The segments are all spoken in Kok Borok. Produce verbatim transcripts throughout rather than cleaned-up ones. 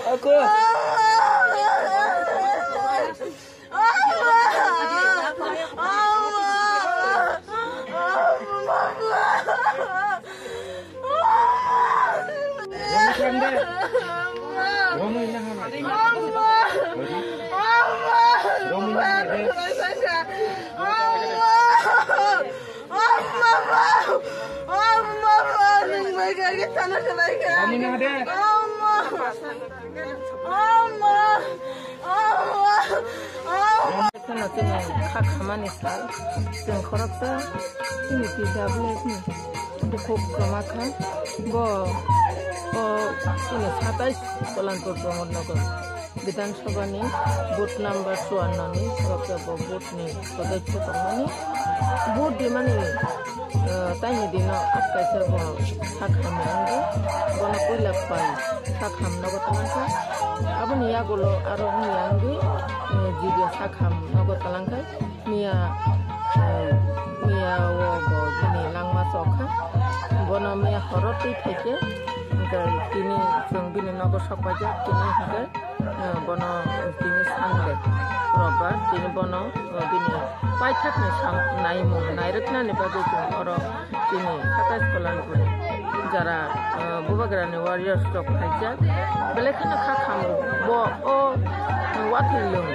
Ako. Kheno chini kha khamani sal, chwng khoroksa chini T W F ni bukhuk kwma kha. Bo o chini satais Kalanpur Pramod Nagar Bidhan Sabha ni booth number chuanno ni khoroksa bo booth ni sodosyo tongmani. Booth rimani, eh, taini dino atkaisa bo sakham wngwi bono puila pai sakham nogo talangkha. Aboni yagulo aro wngya wngwi, eh, jibya sakham nogo talangkha. Miya, eh, miya o bo bini langma chokha. Bono miya horo twi phaikhe, hwnkhe tini chwng bini nogo sokpaijak, tini hwnkhe, eh, bono tini Sunday, Robbar, tini bono, eh, bini paithakni sam-, naimung nairwknani bagwi chwng oro chini Satais Kalanpur jara, eh, Bubagrani warriors rok phaijak. Belai kheno kha khamu bo o watwi lwng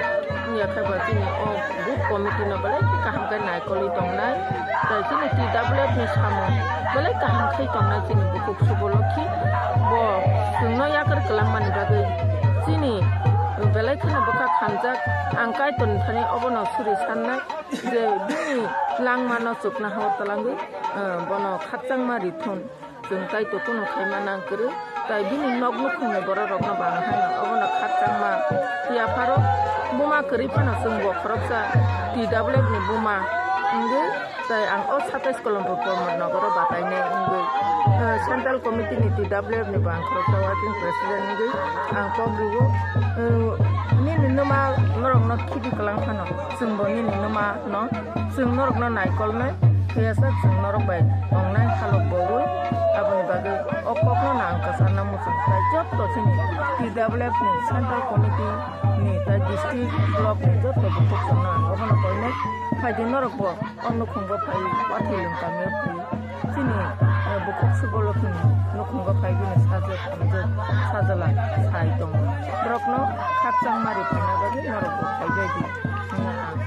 wngya khe ba chini o booth committee no belai khe kaham khe naikolwi tongnai. Tai chini T W F ni samung belai kaham khai tongnai chini bukhuk Suboloki. Bo chwngno yakar kwlangmani bagwi chini belai kheno bwkha khamjak. Ang Kaitorni thani obono suri sannai je bini langmano chukna hao talangwi, eh, bono khakchangma rithun. Chwng tai to kuno khaima nang kwrwi, tai bini nok nukhungni borok rokno bang haino obono khakchangma phiya pharo buma kwrwi phano chwng bo khoroksa T W F ni buma wngwi, tai ang o Satais Kalanpur Pramod Nagaro batainai wngwi, eh, Central Committee ni T W F ni bo ang khoroksa working president wngwi ang kok rwo, eh, nini nwma norokno khibi kwlang phano chwngbo nini nwma no. Chwng norokno naikolnai, phiyasa chwng norok bai tongnai halok bowi. Aboni bagwi o kokno no ang kwcharna muchung khlai jotto chini T W F ni Central Committee ni tai district block ni jotto bukhuk chwngno ang obono koinai. Phaidi norokbo o nukhungo phai, watwi lwng kamio phai. Chini, eh, bukhuk Suboloki ni nukhungo phai bini sajwk hamjwk sajala sai tongo. Borokno khakchangma ri phaina bagwi norokbo phaibai di hwnwi ang